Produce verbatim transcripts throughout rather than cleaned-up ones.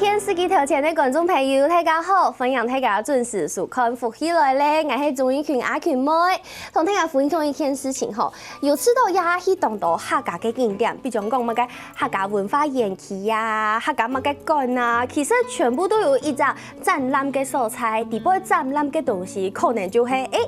電視機頭前个觀眾朋友，大家好，歡迎大家準時收看《福氣來了》，𠊎係鍾玉群阿群妹，同大家分享一件事情吼，有試著這下去當多客家个景點，比如講麼个客家文化園區啊、客家麼个館啊，其實全部都有一隻展覽个所在，底背展覽个東西可能就係，欸，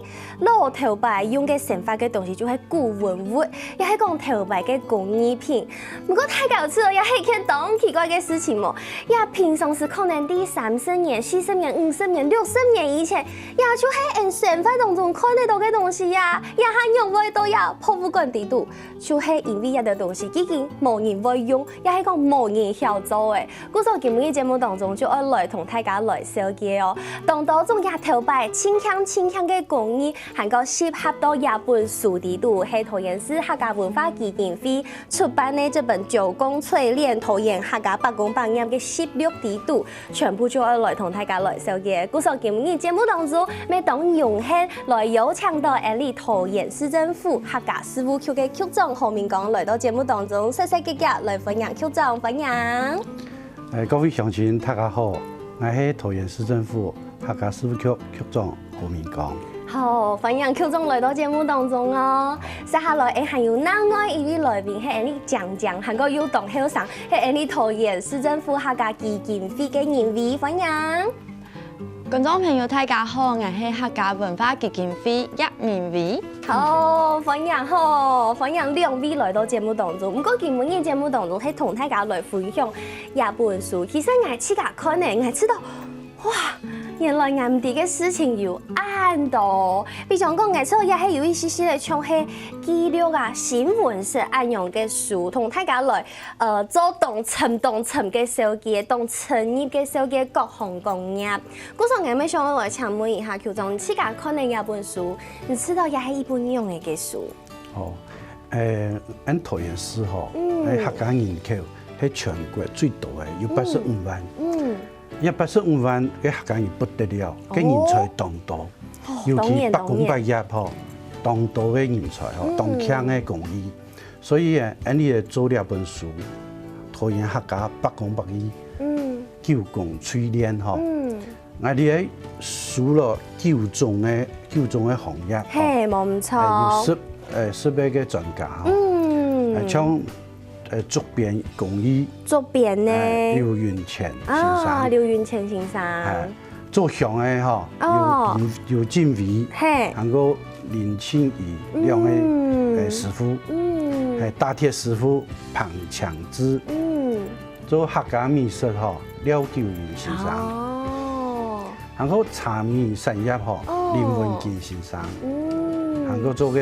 老頭擺用个生活个東西就係古文物，也係講頭擺个工藝品。毋過大家有試著也係一件當奇怪个事情無？也平常時可能在三十年、四十年、五十年、六十年以前，也就係𠊎生活當中看得著个東西呀，也還用會到這博物館底肚，就係因為這兜東西已經無人會用，也係講無人曉做欸。 故所今晡日節目當中就愛來同大家來紹介哦，當多種這頭擺盡慶盡慶个工藝，還過集合到這本書底肚，係桃園市客家文化基金會出版个這本《九宮淬鍊：桃園客家百工百業》个十六底肚，全部就愛來同大家來紹介。故所今晡日節目當中，乜當榮幸來邀請到𠊎俚桃園市政府客家事務局个局長何明光來到節目當中，細細个个來歡迎局長，歡迎。 欸，各位鄉親，大家好，𠊎係桃園市政府客家事務局局長何明光。好，歡迎局長來到節目當中哦。接下來，欸，還有另外一位來賓，係𠊎俚靚靚，還過又當後生，係𠊎俚桃園市政府客家基金會个任維，歡迎。觀眾朋友，大家好，𠊎係客家文化基金會葉任維。 好，歡迎吼，歡迎兩位來到節目當中。毋過今晡日節目當中係同大家來分享這本書。其實𠊎自家看了，𠊎知著，哇，原來𠊎毋知个事情有恁多。比如講，𠊎知也係有一息息个像係記錄啊、新聞係恁樣个書，同大家來，呃，做當深、當深个紹介，當深入个紹介各行各業。 故所𠊎乜想愛來請問一下局長，你自家看了這本書，你知著這係一本仰仔个書？哦，欸，𠊎桃園市吼，嗯。欸，客家人口係全國最多个，有八十五萬。嗯。這八十五萬个客家人不得了，哦。个人才當多，哦，尤其百工百業吼，當多个人才吼，嗯。當慶个工藝。所以，欸，𠊎俚做這本書，桃園客家百工百業，嗯。 九宮淬鍊吼。嗯。𠊎這个收了九種个，九種个行業吼。嘿，無毋著。欸，有十，欸，十位个專家吼。嗯。欸，像，欸，竹編工藝。竹編呢？欸，劉雲泉先生。啊，劉雲泉先生。欸，做香个吼，哦。劉，劉，劉進維。嘿。還過林慶儀兩个，嗯。欸，師傅。嗯。欸，打鐵師傅彭強志。嗯。 做客家美食吼，廖九齡先生。哦。還過茶米產業吼，哦。林文金先生。嗯。還過做个，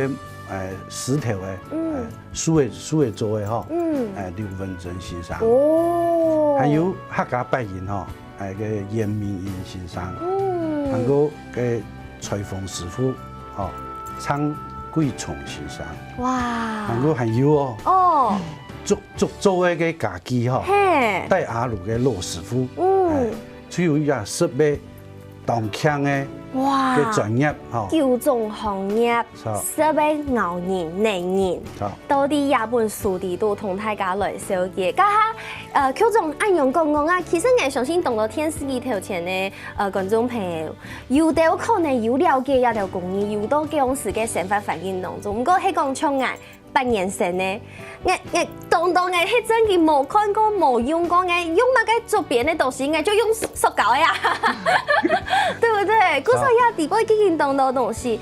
欸，石頭个，嗯。欸，樹个，樹个做个吼，嗯。欸，劉文珍先生。哦。還有客家八音吼，欸，个嚴明英先生。嗯。還過个裁縫師傅，吼，張貴松先生。哇。還過還有哦。哦。 竹，竹做个个家具吼，嘿。戴阿魯个羅師傅，嗯。欸，就有一隻十位當慶个，哇。个專業吼。九種行業，著。十位𠢕人、能人，著。到底這本書裡肚同大家來紹介。該下，呃，局長恁樣講講啊，其實𠊎相信當多電視機頭前个，呃，觀眾朋友，有兜可能有了解這兜工藝，有到該央時个生活環境當中，毋過係講像𠊎 八年生呢。𠊎，𠊎當當𠊎係真个無看過、無用過，𠊎用麼个竹編个東西，𠊎就用塑，塑膠个啊，對不對？故所也底背已經當多東西，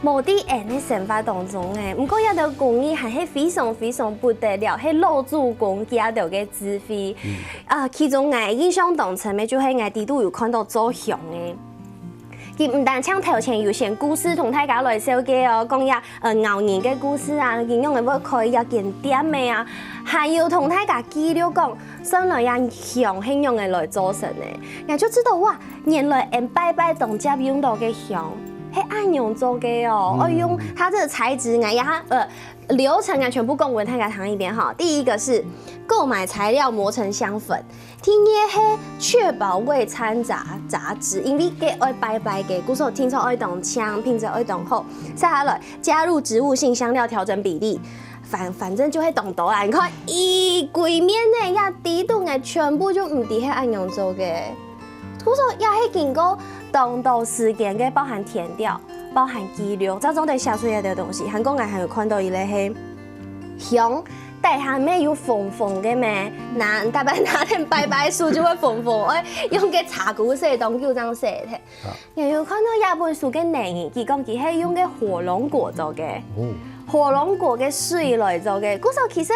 無在𠊎个生活當中欸。毋過這兜工藝還係非常非常不得了，係老祖公佢兜个智慧。嗯。啊，其中𠊎印象當深个就係𠊎底肚有看到做香个。 佢毋單淨頭前有先故事同大家來紹介哦，講這，呃，𠢕人个故事啊，佢仰仔會開這間店个啊，還有同大家記錄講，算來這香係仰仔來做成个。𠊎就知道哇，原來𠊎拜拜當接用到个香，係恁樣做个哦。嗯。愛用它這個材質，𠊎這下，呃，流程啊，全部講分大家聽一遍哈。第一個是購買材料磨成香粉， 第二係確保未摻雜，雜質，因為該愛拜拜个，故所定著愛當淨，品質愛當好。接下來，加入植物性香料，調整比例。反反正就係當多啦。你看，一歸面呢，這底肚个全部就毋知係恁樣做个。故所也係經過當多時間个，包含填調、包含記錄，正做得寫出這兜東西。還過𠊎還有看到一個係香，底下乜有紅紅个咩，拿，大家拿等拜拜書就會紅紅，哎，用个茶壺洗當久正洗忒。 也有看到這本書个內容，佢講佢係用个火龍果做个，哦，火龍果个水來做个。故所其實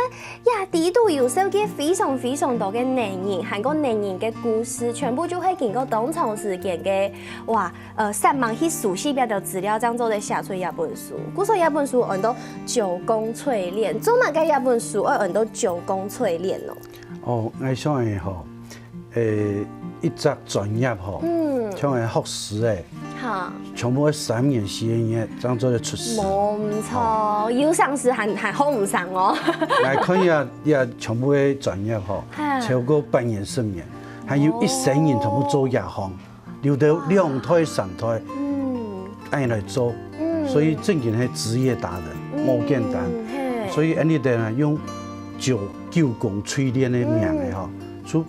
這底肚有收集非常非常多个內容，還過內容个故事，全部就係經過當長時間个，哇，呃，煞猛去熟悉這兜資料，正做得寫出這本書。故所這本書安到九宮淬煉，做麼个這本書會安到九宮淬煉呢？哦，𠊎想个吼， 誒，一隻專業吼，嗯，像个學士誒，哈，全部愛三年四個月，正做得出師。無毋著，有成時還還好毋成哦。𠊎看這這全部个專業吼，哈，超過八年、十年，還有一生人全部做這行，有兜兩代、三代，嗯，恁樣來做，嗯，所以正經係職業達人，無簡單。嘿，所以恁樣个呢，用九九宮淬煉个名个吼，就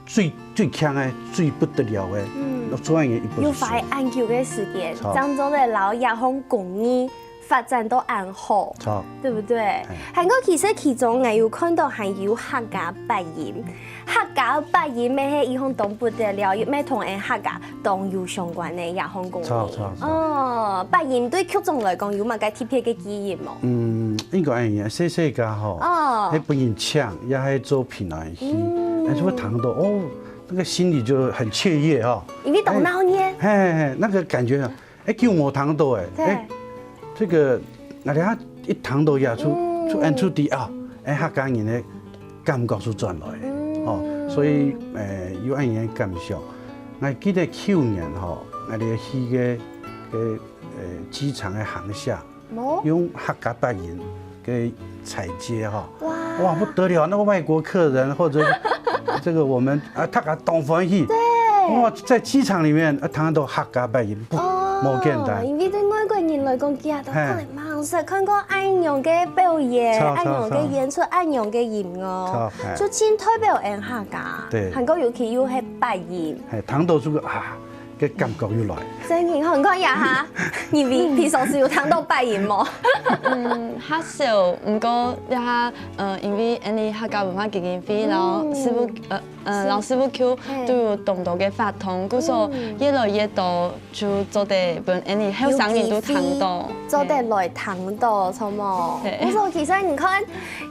最最強个、最不得了个，嗯，做恁樣一本書。又花恁久个時間，著，正做得摎這項工藝發展到恁好，著，對不對？還過其實其中𠊎有看到還有客家八音，客家八音乜係一項當不得了，又乜同𠊎客家當有相關个這項工藝。著著著。哦，八音對局長來講有麼个特別个記憶無？嗯，應該恁樣，細細个吼，哦，係分人請，也係做平安戲，嗯，但是會聽到哦，那個心裡就很雀躍哈。因為當鬧熱。嘿嘿嘿，那個感覺啊，哎，久無聽到哎，對，哎，這個，那等下一聽到呀，就，嗯，就恁出的啊，哎，客家人的感覺就轉來，嗯，哦，所以，誒，有恁樣的感想。𠊎記得舊年吼，𠊎這戲个，个，誒，機場个航廈， 無？用客家八音个彩接哈，哇，哇，不得了！那個外國客人或者這個我們啊，大家當歡喜，對，哇，在機場裡面啊，聽到客家八音，不，哦，無簡單。因為對外國人來講，佢兜可能吂識看過恁樣个表演，著，恁樣个演出，著，恁樣个音樂，著，嘿，就盡代表𠊎客家。對，還過尤其又係八音，嘿，聽到這個啊， 个感覺又來。真个，你看一下哈，你平平常時有聽到八音無？嗯，較少，毋過這下，呃，因為𠊎俚客家文化基金會，然後師傅，呃，呃，然後師傅就都有當多个活動，故所越來越多就做得分𠊎俚後生人都聽到。做得來聽到，著無？對。故所其實你看，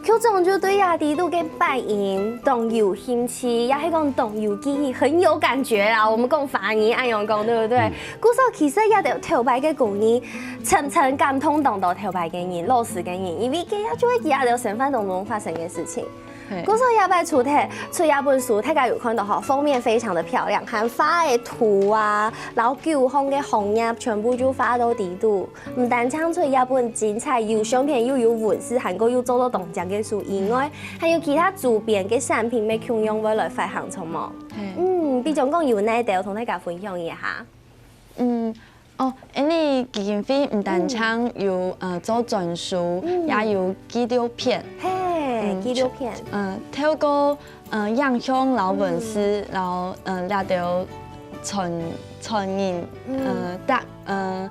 局長就對這裡肚个八音當有興趣，也係講當有記憶，很有感覺啦。我們講華語恁樣講，對不對？故所其實這兜頭擺个工藝，深深感動當多頭擺个人、老師个人，因為這就係佢兜生活當中發生个事情。故所這擺除忒出這本書，大家有看到吼，封面非常的漂亮，還畫个圖啊，然後九項个行業全部就畫到裡肚。 毋單淨出這本精彩，有相片又有文字，還過又做到當靚个書以外，還有其他周邊个產品乜共樣會來發行，著無？嗯，比將講有哪兜同大家分享一下。嗯，哦，𠊎俚基金會毋單淨有，呃，做專書，也有紀錄片。嘿，紀錄片。嗯，透過，呃，影像摎文字，摎，呃，這兜傳傳人，呃，大 呃，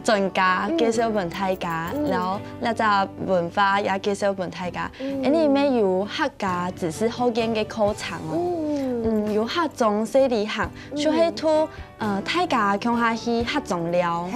專家介紹分大家，然後這隻文化也介紹分大家。𠊎俚乜有客家知識學院个課程哦，嗯，有客庄細旅行，就係同，呃，大家共下去客庄尞，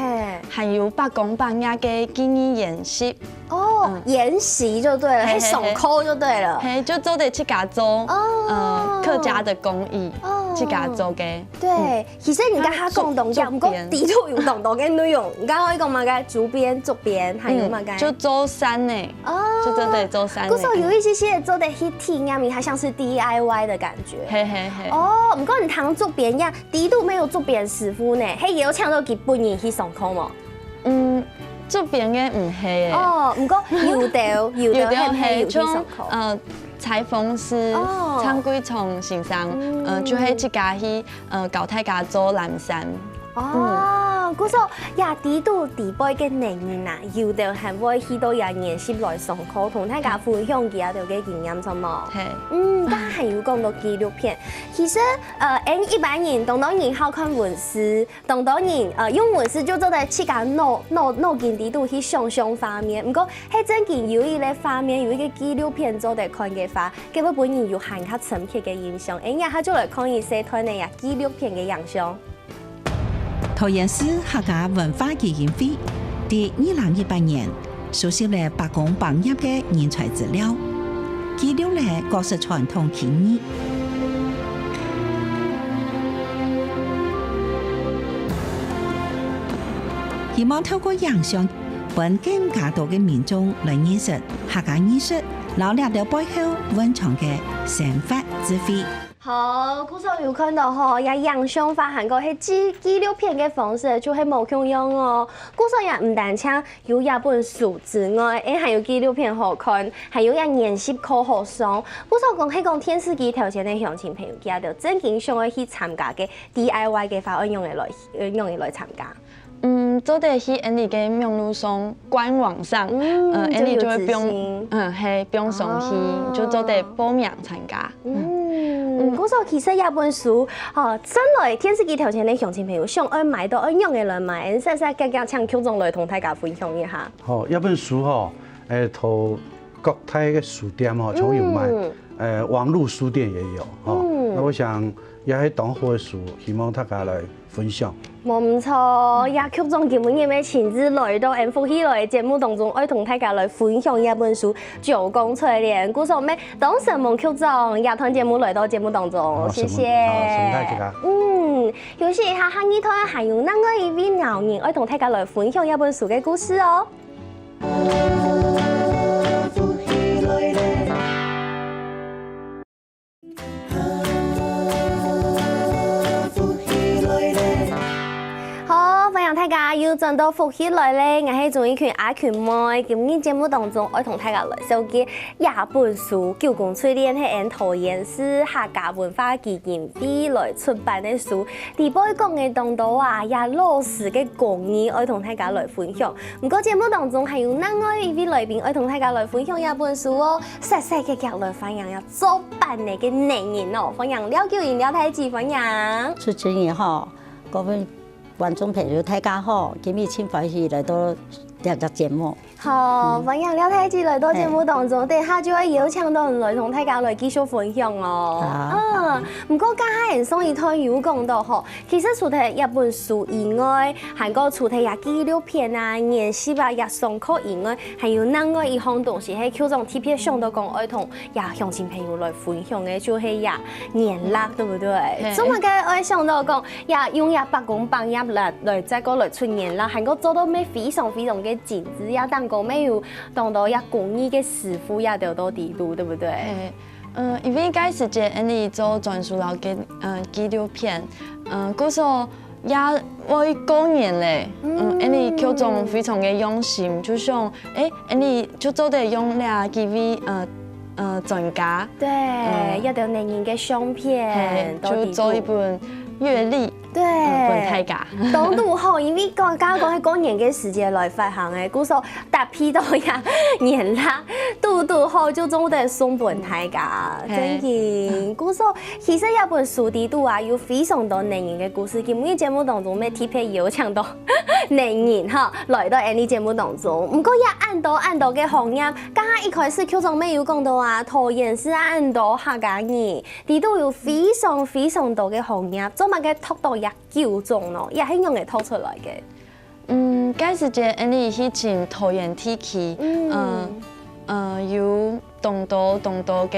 還有伯公伯娘个技藝研習。哦，研習就對了，係上課就對了。嘿，就做得自家做，呃，客家的工藝，自家做个。對， 其實你頭下講當多，毋過裡肚有當多个內容。你頭下講麼个？竹編、竹編，還有麼个？就做衫呢，哦，就做得做衫呢。故所有一些些做得去體驗一下，像是D I Y的感覺。嘿嘿嘿。哦，毋過你讀竹編呀，裡肚乜有竹編師傅呢，係邀請到佢本人去上課無？嗯，竹編个毋係欸。哦，毋過有兜有兜係毋係有去上課？呃，裁縫師，哦，張貴聰先生，呃，就係自家去 呃，教大家做藍衫。哦，故所，這裡肚裡背个男人啊，有兜還會去到這研習來上課，同大家分享佢兜个經驗，著無？係。嗯，該還有講到紀錄片，其實，呃，𠊎一般人，當多人好看文字，當多人，呃，用文字就做得自家腦，腦，腦筋裡肚去想像畫面。毋過，係正經有一個畫面，有一個紀錄片做得看个話，該會分人有還較深刻个印象。𠊎這下就來看一細段个這紀錄片个影像。 桃園市客家文化基金會在二零一八年收集了百工百業个人才資料，記錄了各式傳統技藝。希望透過影像，分更加多个民眾來認識客家藝術，摎這兜背後蘊藏个生活智慧。 好，故所有看到吼，這影像化還過係紀，紀錄片个方式，就係無共樣哦。故所也毋單淨有這本書之外，誒，還有紀錄片好看，還有這研習課好上。故所講，係講電視機頭前个鄉親朋友，佢兜正經想愛去參加个D I Y个話，愛仰仔來，愛仰仔來參加？ 嗯，做得去𠊎俚个網路上官網上，嗯，呃，𠊎俚就會放，就有資訊。嗯，係，放上去，哦。就做得報名參加。嗯，嗯。故所其實這本書，吼，轉來電視機頭前个鄉親朋友，想愛買到，愛仰仔來買，細細遽遽請局長來同大家分享一下。好，這本書吼，誒，在各大个書店吼，都有賣，嗯。呃，網路書店也有，吼。嗯。那我想也係當好个書，希望大家來 分享。無毋著，這局長今晡日乜親自來到𠊎俚福氣來个節目當中，愛同大家來分享這本書《九宮翠蓮》。故所乜當承蒙局長這段節目來到節目當中，好，謝謝。承蒙，好，承蒙大家。嗯，休息一下，下二段還有另外一位老人愛同大家來分享這本書个故事哦。 好，歡迎大家又轉到福氣來了，𠊎係鍾意群阿群妹。今日節目當中，愛同大家來紹介這本書《九宮翠蓮》，係𠊎俚桃園市客家文化基金會來出版个書。裡背講个當多啊，這老師个工藝，愛同大家來分享。 毋過節目當中還有另外一位來賓愛同大家來分享這本書哦，煞煞遽遽來歡迎這做伴仔个男人哦，歡迎廖九英廖大姊，歡迎。主持人好，各位觀眾朋友大家好，今日真歡喜來到這隻節目。好，歡迎廖大姊來到節目當中，等下就會邀請到你來同大家來繼續分享哦。好。嗯，毋過剛才上一段有講到吼， 其實除忒這本書以外，還過除忒這紀錄片啊、研習啊、這上課以外，還有另外一項東西，係校長特別想到講愛同這鄉親朋友來分享个，就係這年曆，對不對？係。做麼个愛想到講，這用這百工百業來，來再過來出年曆，還過做到乜非常非常个精緻，這當中乜有當多這工藝个師傅這兜在裡肚，對不對？係。 嗯，因為該時節，𠊎俚做專書摎个，嗯，紀錄片，嗯，故所也會過年了，嗯，𠊎俚校長非常个用心，就想，誒，𠊎俚就做得用這幾位，呃，呃，專家，對，嗯。這兜男人个相片，係，就做一本月曆， 對，嗯，分大家。當堵好，因為講，剛剛講係過年个時節來發行个，故所搭配到這年曆，堵堵好就做得送分大家，係。正經。故所其實這本書裡肚啊，有非常多男人个故事，今晡日節目當中乜特別邀請到男人哈，來到𠊎俚節目當中。毋過這恁多恁多个行業，剛剛一開始局長乜有講到啊，桃園市恁多客家人， 裡肚有非常非常多个行業，做麼个擇到這九種呢？這係仰仔擇出來个？嗯，該時節，𠊎俚去尋桃園地區，嗯。嗯，嗯，有當多當多个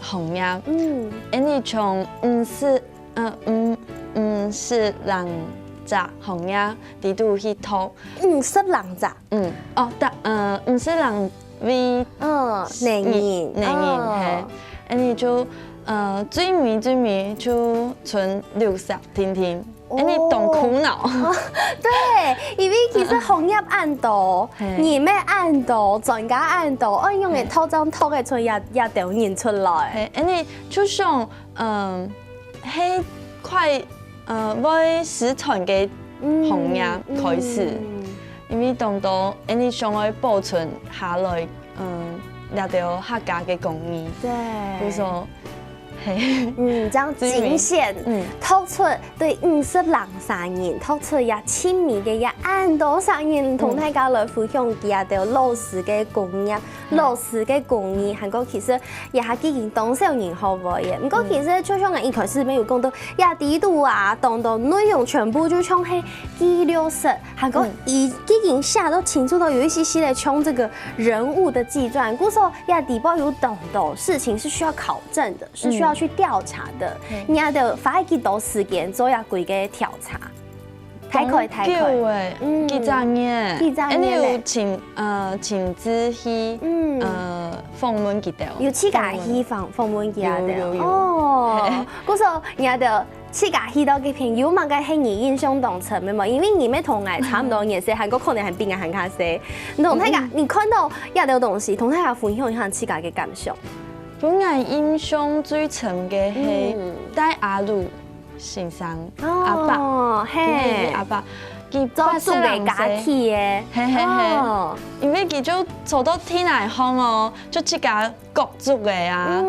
行業。嗯。𠊎俚從五十，呃，五，五十零隻行業裡肚去擇。五十零隻？ 嗯，哦，但，呃，毋係人為，嗯，男人，男人，哦。係，恁呢就，呃，最尾最尾就賰六十定定，哦。恁呢當苦惱。哦，對，因為其實行業恁多，係。人乜恁多，專家恁多，愛用个係。套裝套个出也，也兜人出來。係，恁呢就想，嗯，係快，呃，會失傳个行業開始，因為當多𠊎俚想愛保存下來，嗯，這兜客家个工藝，對，故所，嘿，嗯，這樣盡顯，嗯，透出對五十零儕人，透出也親密个也恁多儕人同大家來分享佢兜老師个工業。 老師个工藝，還過其實也係已經當少人學會个。毋過其實就像𠊎一開始也有講到，這裡肚啊，當多內容全部就像係記錄式，還過已經寫到清楚到有一些些个像這個人物的自傳，故所這裡背有當多事情是需要考證的，是需要去調查的。你也得花幾多時間做這歸個調查。 大概大概，當久欸，嗯，幾隻月，幾隻月咧。恁樣有親呃親自去，嗯，呃訪問佢兜，有自家去訪訪問佢兜，有有有，哦，故所你兜自家去到該片，有麼个係你印象當深个無？因為你乜同𠊎差毋多年歲，還過可能還比𠊎還較細。你同大家，你看到這兜東西，同大家分享一下自家个感想。分𠊎印象最深个係戴阿魯 先生，阿伯，哦，嘿，阿伯，佢做竹个家具个，嘿嘿嘿，因為佢就坐到地泥項哦，就自家割竹个啊，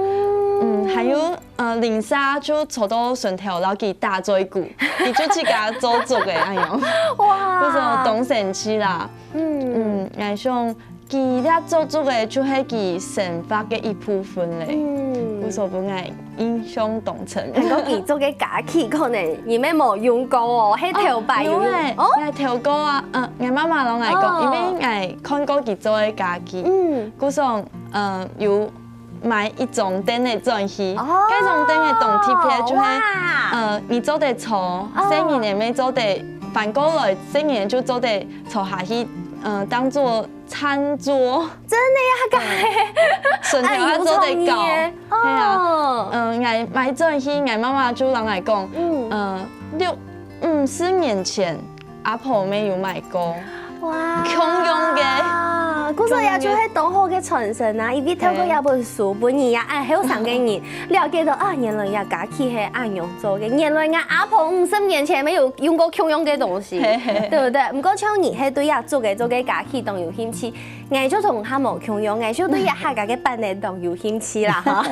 嗯，還有呃鄰舍就坐到脣頭摎佢打嘴鼓，佢就自家做竹个恁樣，哇，就是當神奇啦，嗯，𠊎想 佢這做竹个就係佢生活个一部分咧，故所分𠊎印象當深。還過佢做个家具可能你乜無用過哦，係頭擺有用。有欸，哦，𠊎頭過啊，嗯，𠊎媽媽摎𠊎講，因為𠊎看過佢做个家具，嗯，故所，呃，有買一張凳仔轉去，該張凳仔當特別，就係，呃，你做得坐，細人仔乜做得翻過來，細人仔就做得坐下去，呃，當做 餐桌。真个啊，該，順便愛做得搞。哎，有創意耶。係啊，嗯，𠊎買轉去，𠊎媽媽就摎𠊎講，嗯，六五十年前阿婆乜有買過。哇，共樣个，故所也就係當好个傳承啊！因為透過這本書，分你也恁後生个人了解到啊，原來這家具係恁樣做个，原來𠊎阿婆五十年前乜有用過共樣个東西。 對不對？毋過像你係對這竹仔做个家具當有興趣，𠊎就同你較無共樣，𠊎就對這客家个板仔當有興趣啦哈。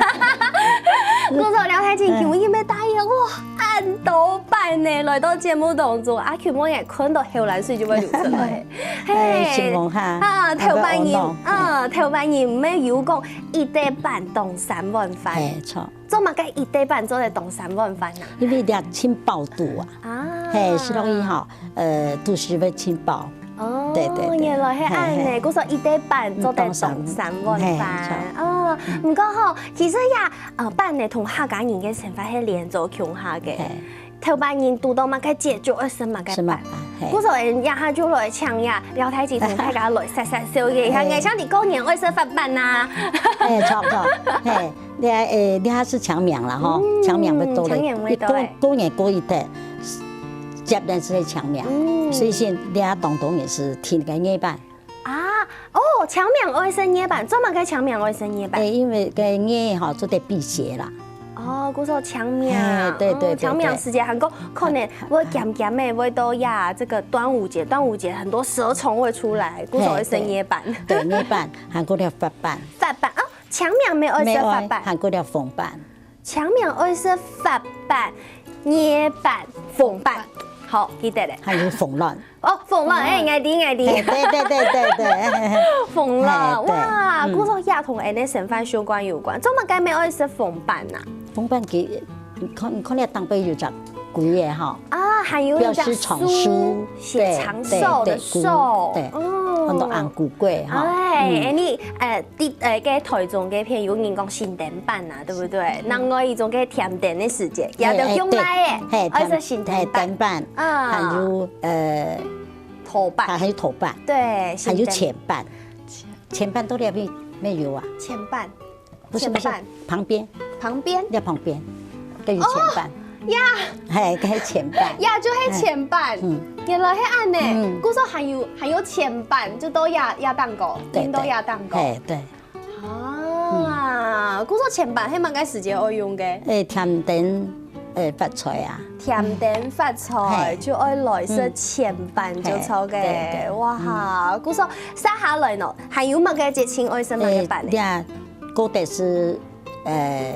故所廖太靜今晡日乜帶一个哇恁多板仔來到節目當中，阿Q妹仔看到口涎水就會流出來。嘿，承蒙哈，啊，頭擺人，啊，頭擺人乜有講一垤板當三碗飯。嘿，著。 做麼个一垤板做得當三碗飯啊？因為這盡飽肚啊。啊，嘿，食落去吼，呃，肚屎會盡飽。哦，對對對，原來係恁仔，嘿嘿，故所一垤板做得當三碗飯。嘿，著。哦，毋過吼，其實呀，呃，板仔同客家人个生活係連做共下个。嘿，頭擺人堵到麼个節就愛食麼个板。食麼个板，嘿。故所𠊎這下就來請呀，廖太靜同大家來煞煞少爺一下，嘿，𠊎想你過年愛食發粄啊。嘿，著著，嘿。 這，誒，這係清明啦吼，嗯，清明會到咧，清明會到咧。一過，過年過一垤，接連係清明，嗯，所以先這當中也係定个月半。啊，哦，清明愛食月半，做麼个清明愛食月半？誒，因為該月吼，做得辟邪啦。哦，故所清明，嘿，對對對，哦，清明時節，還過可能會鹹鹹个，會到呀，這個端午節，端午節很多蛇蟲會出來，故所愛食月半。嘿，對，對，月半，還過了發粄。發粄，哦， 清明乜愛食發粄，還過了紅粄。清明愛食發粄、月粄、紅粄。好，記得咧。還有鳳卵。哦，鳳卵，誒，𠊎知，𠊎知。誒，對對對對對。鳳卵，誒，對，哇，嗯。故所也同𠊎俚个生活習慣有關。做麼个乜愛食紅粄啊？紅粄佢，你看，你看該頂背有隻 鬼仔吼，啊，還有一隻表示長壽，壽，寫長壽的壽，對，對，對，古，對，哦。很多紅龜粿吼，哎，嗯。哎，你，呃，第，呃，該台中該片有人講聖誕粄啊，對不對？另外一種該甜點的時節，也就用來誒，嘿，嘿，愛食聖誕粄，嘿，粄粄，啊。還有，呃，桃粄。還有桃粄，對，還有聖誕。淺粄，淺粄到底有沒有啊？淺粄。 不是，不是，前半。旁邊。旁邊？在旁邊，該有前半。哦，呀。嘿，該前半。呀，就係前半。嗯。原來係恁呢。嗯。故所還有，還有前半，就到這，這頂高，對，對。到這頂高。嘿，對。啊，嗯。故所前半係麼个時節愛用个？誒，甜點呃，發菜啊。甜點發菜，嘿。就愛來食前粄就著个。嘿，對，對。哇，故所接下來呢，還有麼个節慶愛食麼个粄呢？欸，這過得係，呃，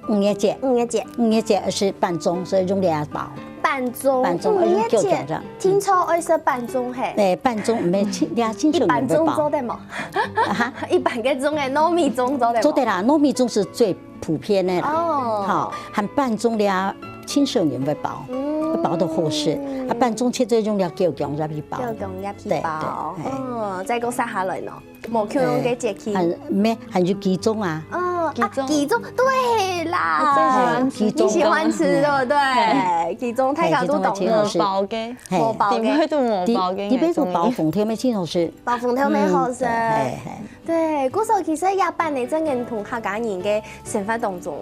五月節。五月節。五月節係粄粽，所以用這包。粄粽，粄粽，五月節，愛用叫這樣。聽說愛食粄粽嘿。欸，粄粽，毋係，清，這清朝人會包。一般粽做得無？啊哈？一般个粽欸，糯米粽做得無？做得啦，糯米粽係最普遍个啦。哦。好，還粄粽咧，清朝人會包，嗯。會包到好食。啊，粄粽切做用了豆莢葉去包。豆莢葉去包。對，對，嘿。哦，再過接下來呢？無共樣个節氣。欸，還，毋係，還有雞粽啊。哦，啊，雞粽。雞粽，對啦。我最喜歡吃。嘿，雞粽。你喜歡吃，對不對？嘿。雞粽大家都懂。嘿，雞粽个清好食。無包个。嘿。無包个。點會都無包个，裡背都包紅豆，乜清好食。包紅豆乜好食。嗯，對，嘿，嘿。 對，故所其實這粄呢，真个同客家人个生活當中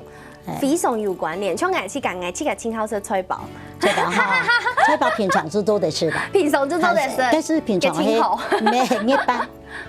非常有關聯。像𠊎自家，𠊎自家盡好食菜包。菜包哈，菜包平常就做得食吧。平常就做得食，但是平常个清好。嘿，月粄，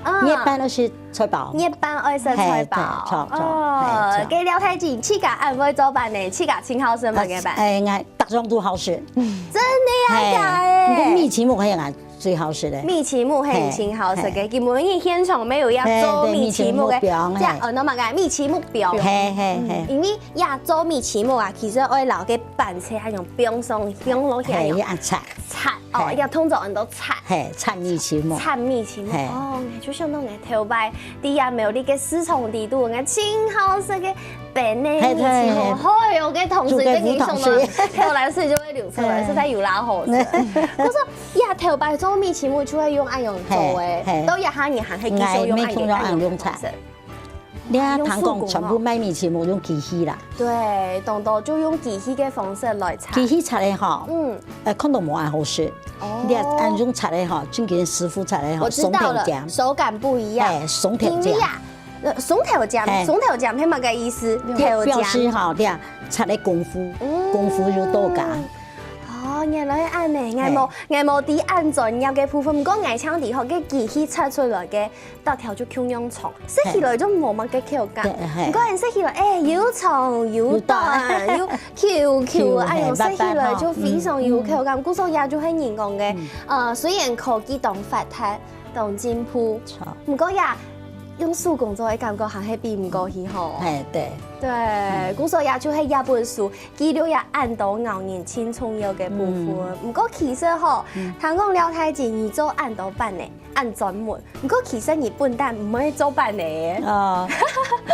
啊。月粄愛食菜包。月粄愛食菜包。嘿，對，著，著，哦，嘿，著。該廖太君，自家恁會做粄呢，自家盡好食麼个粄？欸，𠊎逐樣都好食。真个啊，嘿，假个？毋過米篩目還有𠊎 最好食个。米篩目係盡好食个，嘿，嘿。今晡日現場乜有這做米篩目个，嘿，對，米篩目餅，這，嘿。呃，那麼个米篩目餅。嘿，嘿，嘿。嗯，因為這做米篩目啊，其實愛摎个粄切，還用放上，放落去，嘿，用要切。切，哦，嘿。這動作很多切。嘿，切米篩目。切米篩目，嘿。哦，就像該頭擺，在這苗栗个市場裡肚，該盡好食个 粄呢，嘿，米篩目，嘿，嘿。哎喲，該糖水，煮个烏糖水。這个上來，口水就會流出來，嘿。實在有夠好食。我說，呀，頭擺做米篩目就會用恁樣做欸，嘿，嘿。到這下你還係繼續用恁樣，𠊎乜用恁樣用切。你看，用手工哦。聽講全部賣米篩目用機器啦。對，當多就用機器个方式來切。機器切个吼，嗯。呃，看到無恁好食。哦。你看，恁用切个吼，正經師傅切个吼，我知道了，手感不一樣。嘿，手感不一樣。因為呀， 呃，雙頭尖，嘿。雙頭尖係麼个意思？表，頭尖。表示吼，對啊，切个功夫，嗯。功夫有到家。哦，原來恁呢，𠊎無，嘿。𠊎無知恁專業个部分，毋過𠊎聽知吼，該機器切出來个大條就共樣長，食起來就無麼个口感。對，嘿。毋過你食起來，欸，又長又短，又Q Q，Q，哎喲，嘿，食起來就非常有口感。嗯。故所也就係人講个，嗯。呃，雖然科技當發達， 當進步。著。毋過呀，用手工做个感覺還係比毋過去吼。嘿，對。對，嗯。故所也就係這本書，記錄這恁多𠢕人盡重要个部分。嗯。毋過其實吼，嗯。聽講廖太君你做恁多粄呢，恁專門。毋過其實你本旦毋會做粄呢。哦，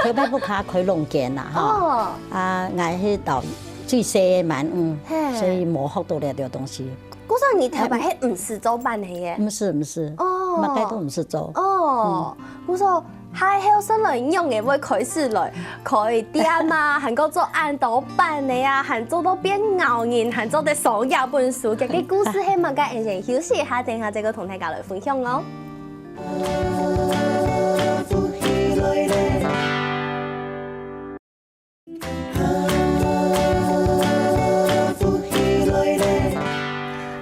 頭擺屋下開農間啦，吼。哦。啊，𠊎係到最細个滿，嗯，嘿。所以無學到這兜東西。 故所你頭擺係毋識做粄係耶？毋識，毋識，哦。麼个都毋識做。哦，嗯。故所還後生來仰仔會開始來開店啊，還過做恁多粄个啊，還做到變𠢕人，還做得上這本書。這个故事係麼个？𠊎先休息一下，等一下再過同大家來分享哦。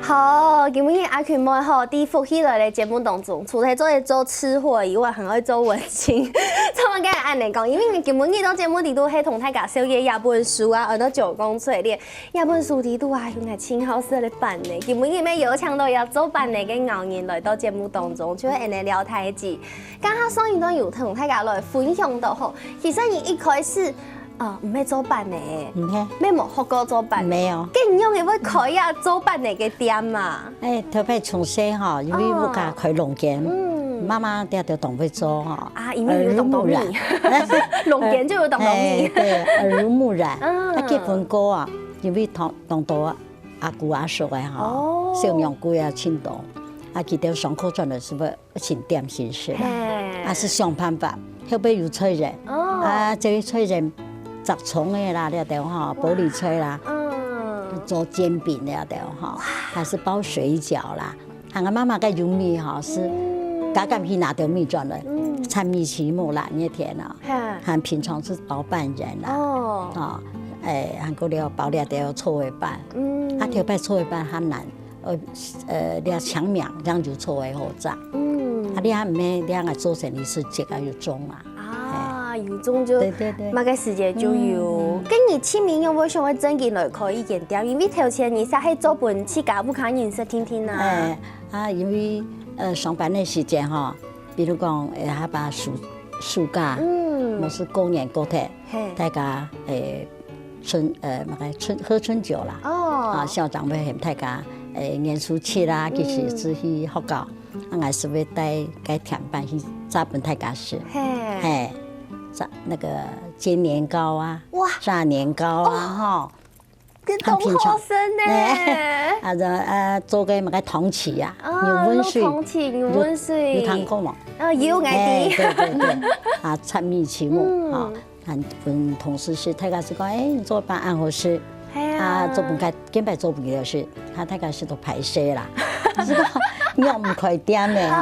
好，今晡日阿群妹吼，在福氣來了節目當中，除了做，做吃貨以外，還愛做文青，做麼个恁呢講？因為今晡日到節目裡肚係同大家紹介這本書啊，安到九宮淬煉。 這本書裡肚啊，有𠊎盡好食个粄呢。今晡日乜邀請到這做粄呢个𠢕人來到節目當中，就係𠊎等廖太君。剛剛上一段有同大家來分享到吼，其實你一開始，呃，毋係做粄呢，毋係。乜無學過做粄。沒有。該仰仔會開這做粄呢个店啊？欸，頭擺從細吼，因為屋下開農間，哦。嗯。媽媽在這當會做吼，啊，因為有當多米。耳濡目染。農間就有當多米。欸，對，耳濡目染。嗯。啊，結婚過啊，因為當，當多 阿姑阿叔个吼，哦。小娘舅啊，盡多，啊，佢兜上課轉來係愛尋點心食啦，嘿。啊，係想辦法，後背有菜園，哦。啊，這个菜園摘蔥个啦，這兜吼，玻璃菜啦，嗯。做煎餅這兜吼，還係包水餃啦，還有媽媽个油米吼，係嗯。加減去拿兜米轉來，嗯。燦米篩目啦，熱天啊，嘿。還平常係包粄圓啦，哦。哦，欸，還過了包這兜炒个粄。 嗯。啊，頭擺炒个粄較難，呃，呃，這牆面這樣就炒个好食。嗯。啊，你還毋係，你還愛做生理時節啊，有種啊。啊，有種就對，對，對。麼个時節就有。嗯。該你起名仰會想愛正經來開一間店，因為頭前你係做分自家屋下人食定定啊。哎，啊，因為，呃，上班个時間吼，比如講，呃，下把暑，暑假，嗯。無係過年過節，嘿。大家，呃，春，呃，麼个春，喝春酒啦。哦。啊，校長會喊大家，呃，年初七啦，嗯。其實係去學校，啊，𠊎係會帶該甜粄去炸分大家食。嘿。嘿，炸那個煎年糕啊，哇。炸年糕啊，哦。吼。 這當好食呢。哎，啊，這，呃，做个麼个糖粢啊，哦，牛汶水。滷糖粢，牛汶水。有，有聽過無？啊，有，𠊎知。哎，對，對，對。啊，煠米粢粑，嗯。啊，還分同事食，大家係講，哎，你做粄恁好食。係啊。啊，做分該，今擺做分佢食，啊，大家食到歹勢啦。係講，你又毋開店个啊。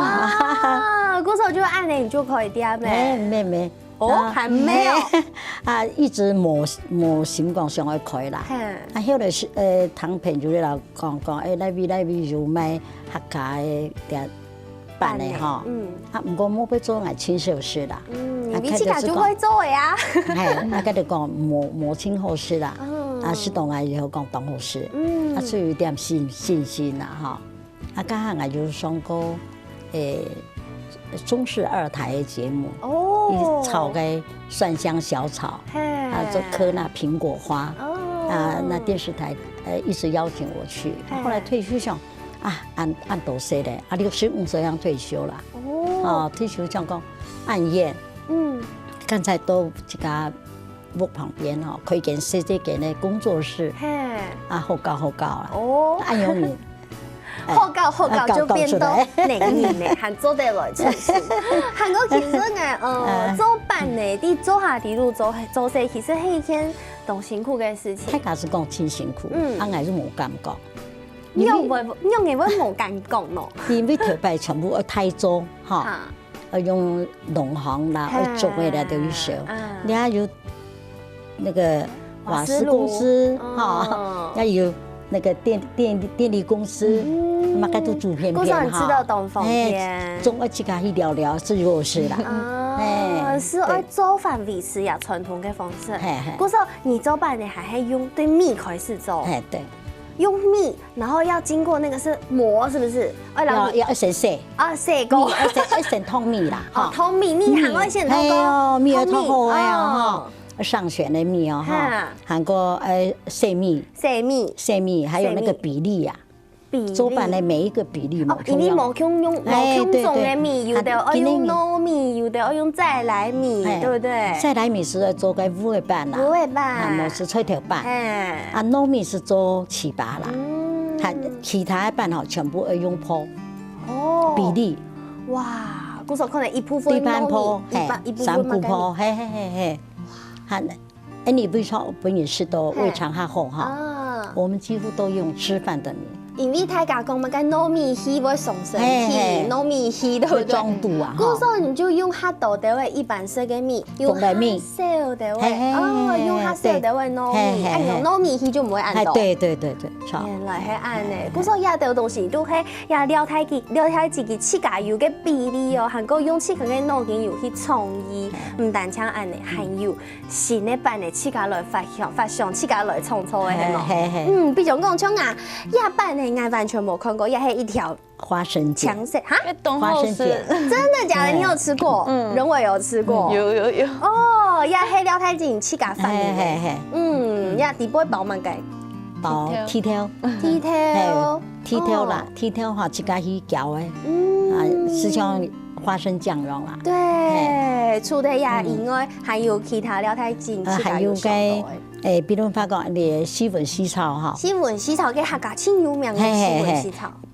啊，故所就恁呢，你就開店个。哎，無，無。 哦，啊，還沒有。嘿，啊，一直無，無心講想愛開啦。嘿。啊，後來係，呃，聽朋友咧講，講，哎，哪位哪位有賣客家个店粄个吼。粄个，嗯。啊，毋過莫愛做，𠊎盡少食啦。嗯，啊，你自家就會做个啊。嘿，啊，佢就講無，無盡好食啦。嗯。啊，食到𠊎以後講當好食。嗯。啊，所以有點信，信心啦，吼。 啊，剛好𠊎有上過，誒，中視二台个節目，哦。一炒个蒜香小炒，嘿。啊，做嗑那蘋果花，哦。啊，那電視台，呃，一直邀請我去。嘿。後來退休想，啊，恁，恁多歲咧，啊，六十五歲要退休啦。哦。啊，退休想講，恁遠，嗯。剛才都自家 屋旁邊吼，開間細細間个工作室，嘿。啊，好搞好搞啊。哦。啊，有你，哎，好搞好搞啊，搞，就變到搞出來。哪个人呢，還做得來出事。還過其實呢，呃，嗯。做粄呢，你做下底路做，做事，其實係一件當辛苦个事情。大家係講盡辛苦，嗯。啊，𠊎係無感覺。你仰會，你仰會無感覺呢？因為頭擺全部愛大做，吼。哈。 愛用農行啦，嘿，愛種个啦，都有少。啊。你還有那個瓦斯公司，瓦斯爐，哈，哦。還有那個電，電，電力公司，嗯。嘛，該都煮片片哈。故所你知道當方便。嘿，總愛自家去聊聊，是如何啦。啊，嘿，係愛做飯維持呀，傳統个方式。嘿，嘿。故所你做粄呢，還係用對米開始做。嘿，對。用米 然後要經過那個是磨，是不是？愛讓你，要，要先洗。啊，洗過。米要先，要先燙米啦，哦，哈。燙米，米還愛先燙過。嘿哦，米要燙好个哦，燙米，哦。哈。上選个米哦，哈。哈。還過，呃，洗米。洗米。洗米，還有那個比例啊。洗米。比例。做粄个每一個比例嘛，哦，因為無共樣，哎，無共種个米，對，對。有的愛用糯米，啊，今年有的愛用在來米，哎，對不對？在來米係愛做个烏个粄啦。烏个粄。啊，無係菜頭粄。哎。啊，糯米係做粢粑啦。嗯。 還其他个粄吼，全部愛用粄。哦。比例。哇，故所可能一部分對半粄，糯米，一半，嘿，一部分三菇粄，麼个米。嘿，嘿，嘿，嘿。還，哎，你比如說，本人食到胃腸較好哈，嘿。啊。我們幾乎都用吃飯的米。因為大家講嘛，該糯米稀會傷身體，嘿，嘿。糯米稀，對不對？會中毒啊，哈。故所你就用較多个一般食个米，用紅白米。較少个，嘿，嘿，哦，用較少个糯米，嘿，嘿，嘿。哎，用糯米稀就毋會恁多。哎，對，對，對，對。 著。原來係恁呢，故所這兜東西都係也了解佢，了解自己自家有个比例哦，還過用自家个腦筋有去創意，毋單淨恁呢，還有新个粄呢，自家來發想，發想自家來創造个，係無？嘿，嘿，嘿。嗯，比如講像啊，這粄呢，𠊎完全無看過，這係一條花生醬。強勢，哈？哎，當好吃。花生醬。真的假的？你有吃過？嗯。仁偉有吃過？嗯，有，有，有。哦，這係廖太靜自家發明个。嘿，嘿，嘿。嗯，這底背包麼个？ 包，地豆。地豆。地豆。嘿，地豆啦，哦。地豆吼，自家去攪个。嗯。啊，就像花生醬樣啦。對，嘿。除了這以外，嗯。還有其他料理，自家有想到个。呃，還有該，誒，比如講，你西文西炒吼。西文西炒，該客家盡有名个西文西炒。嘿，嘿，嘿。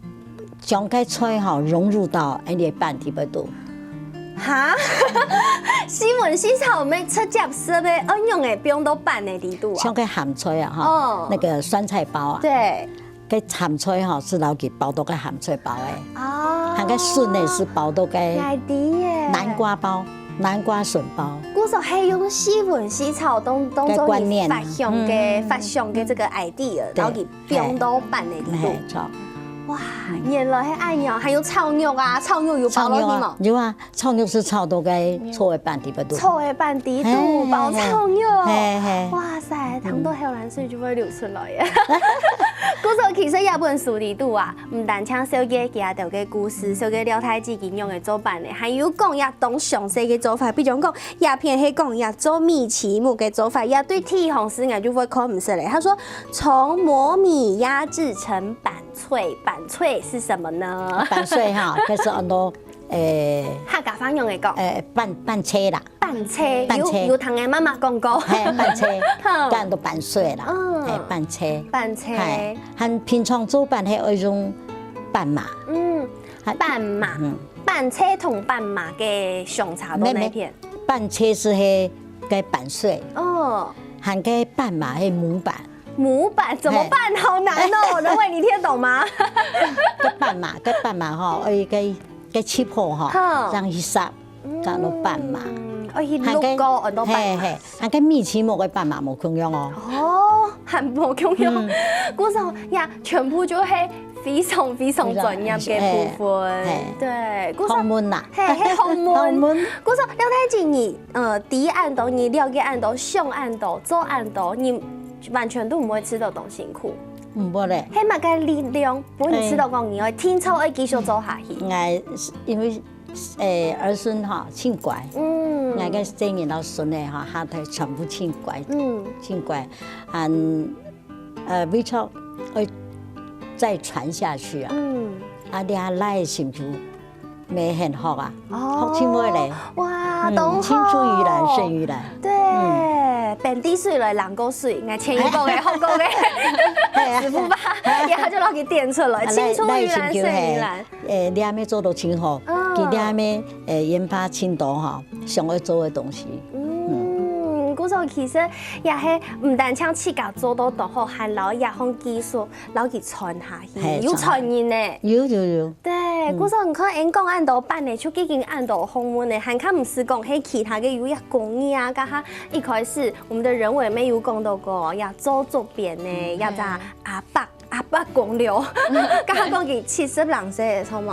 將該菜吼融入到𠊎个粄裡背肚。哈？西文西炒毋係直接食个，愛用个，放到粄个裡肚啊。像該鹹菜啊，吼，哦。那個酸菜包啊，對。該鹹菜吼，係摎佢包到該鹹菜包个。哦。還有該筍呢，係包到該，𠊎知耶。南瓜包，南瓜筍包。故所係用西文西炒當，當做你發想个，該觀念啊。嗯。發想个這個idea，對。然後佢 放到粄个裡肚。嘿，著。哇，原來係恁樣，還有炒肉啊，炒肉有包落去無？炒肉啊，有啊，炒肉係炒到該醋个粄底肚。醋个粄底肚，嘿，嘿，包炒肉。嘿，嘿。哇塞，聽到口涎水就會流出來耶。故所其實這本書裡肚啊，毋單淨紹介佢兜个故事，紹介廖太姊佢仰仔做粄呢，還有講這當詳細个做法，比如講，這篇係講這做米篩目个做法，這對第一行字𠊎就會看毋識咧。佢說從磨米壓製成粄 脆，粄脆是什麼呢？粄脆哈，該係安到，誒，客家話仰仔講？誒，粄，粄脆啦。粄脆，粄脆。有，有聽𠊎媽媽講過。嘿，粄脆，好。該安到粄脆啦。嗯。嘿，粄脆。粄脆。嘿，還平常做粄係愛用粄嫲。嗯，還粄嫲。嗯。粄脆同粄嫲个相差到哪片？沒，沒，粄脆係該粄脆。哦。還該粄嫲係模粄。 模粄怎麼辦？哎。好難哦，仁偉，你聽得懂嗎？該粄嫲，該粄嫲吼，愛該，該切好吼，好。正去煠，正安到粄嫲。嗯，愛去淥過，安到粄嫲。嘿，嘿，啊，該米篩目个粄嫲無共樣哦。哦，還無共樣。嗯。故所，這全部就係非常非常專業个部分。非常，嘿。對，故所，學問啦。嘿，係學問。學問。故所，廖太姊，呃，知恁多，你了解恁多，想恁多，做恁多，你完全都毋會感覺到當辛苦。毋會咧。係麼个力量，分你感覺到講你愛定著愛繼續做下去？哎，因為，誒，兒孫吼，真乖。嗯。𠊎个細人摎孫仔吼，下底全部真乖，嗯。真乖。還，呃，為著愛再傳下去啊。嗯。啊，這倈仔成就 乜很好啊，哦，學盡會咧。哇，嗯，當好。青出於藍勝於藍。對，嗯。平地水來冷過水，𠊎前一步个，後步个，係啊。師傅吧，然後就摎佢點出來，啊，青出於藍勝於藍。來，來，誒，這乜做到真好，哦。佢這乜，誒，研發盡多吼，想愛做个東西。嗯，故所其實也係毋單淨自家做到當好，還摎這項技術，摎佢傳下去，嘿，有傳人呢。有，有，有。 對，嗯。故所你看，𠊎講恁多粄呢，就已經恁多學問呢，還較毋使講，係其他个有這工藝啊，該下一開始，我們的仁偉乜有講到過，這做竹編呢，嗯，這隻阿伯，阿伯講了，該下講佢七十零歲，著無？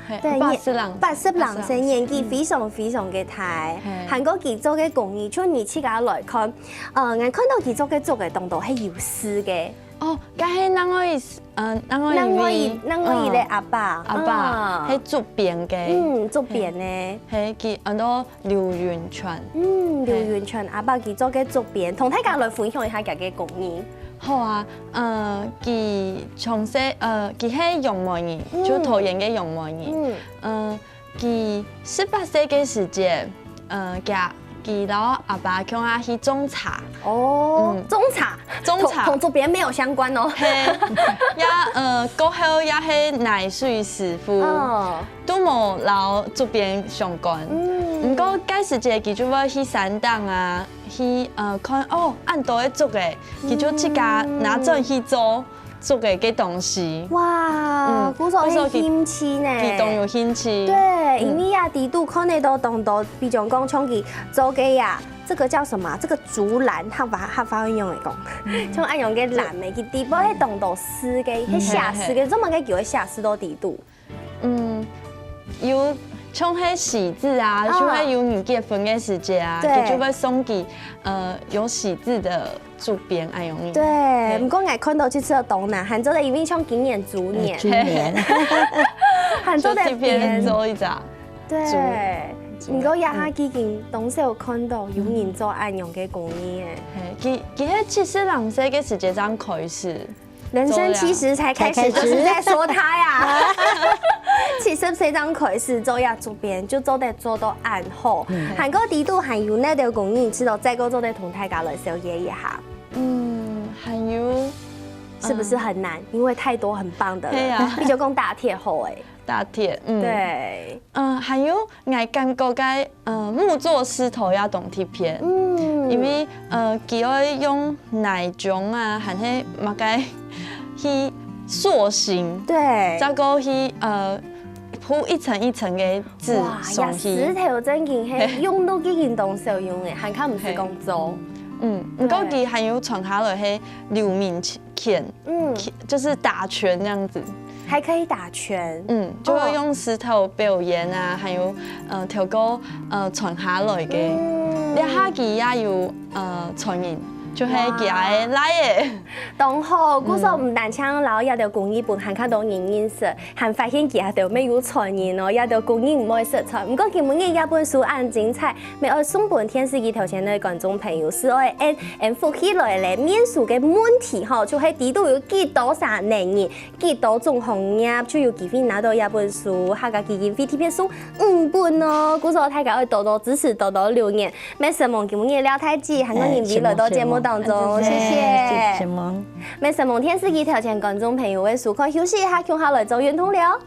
嘿，對，八十零，八十零歲，八十零歲。年紀非常非常个大，嘿。還過佢做个工藝，就你自家來看，呃，𠊎看到佢做个竹个當多係有絲个。 哦，該係另外一，呃，另外一位，另外一，另外一个阿伯，哦，阿伯，嗯。係竹編个。嗯，竹編个。嘿，佢安到劉雲泉。嗯，劉雲泉阿伯佢做个竹編，同大家來分享一下佢个工藝。好啊，呃，佢從細，呃，佢係楊梅人，嗯。就桃園个楊梅人。嗯。呃， 佢十八歲个時節，呃，佢，佢摎阿爸共下去種茶。哦，嗯。種茶，種茶。同，同竹編沒有相關哦。嘿，也，呃，過後也係泥水師傅，哦。都無摎竹編相關。嗯。毋過該時節佢就會去山頂啊，去，呃，看，哦，恁多个竹仔，佢就自家拿轉去做。嗯。 竹个个東西。哇，嗯，故所係興趣呢。故所佢，佢當有興趣。對，嗯。因為啊，底肚看得到當多，比如講像佢做个呀，這個叫什麼啊？這個竹籃，客話，客話會用來講，嗯。像恁樣个籃呢，佢底背係當多絲个，嗯。係寫詩个，嘿，嘿。做麼个叫寫詩到底肚？ 嗯，有像係喜字啊，哦。就會有人結婚个時節啊，對。佢就會送佢，呃，有喜字的竹編恁樣。對，嘿。毋過𠊎看到這次个當難，還做得因為像今年豬年。呃，豬年。還做得就特別編。做一隻。對，豬，豬。毋過這下已經當少看到有人做恁樣个工藝誒。嘿，佢，佢係七十零歲个時節正開始。 人生七十才開始，才開始。就是在說他呀。七十歲正開始做這竹編，就做得做到恁好。嗯。還過底肚還有哪兜工藝，知道再過做得同大家來紹介一下。嗯，還有，是不是很難？嗯。因為太多很棒的了。對啊。比如講打鐵好誒。打鐵，嗯。對。 嗯，還有𠊎感覺該，呃，木作獅頭也當特別，嗯。因為，呃，佢愛用泥漿啊，還係麼个去塑形，對。再過去，呃，鋪一層一層个紙上去。哇，這獅頭真經係用到已經當少用誒，還較毋使講做。嗯，毋過佢還有傳下來係劉明權，嗯。就是打拳那樣子。還可以打拳。嗯，就會用石頭表演啊，還有呃透過呃傳下來个，這下佢也有呃傳人，就係佢个倈仔。當好，故所毋單淨摎這兜工藝本還較多人認識，還發現佢兜乜有傳人哦，這兜工藝毋會失傳。毋過今晡日這本書恁精彩，乜愛送分電視機頭前个觀眾朋友，係愛恁恁福氣來咧，面書个問題吼，就係底肚有幾多儕能人，幾多種行業，就有機會拿到這本書，客家基金會特別送五本哦。故所大家愛多多支持，多多留言。 乜承蒙今晡日廖大姊，還有人為來到節目當中，謝謝。承蒙。乜承蒙電視機頭前觀眾朋友个收看，休息一下，共下來做運動了。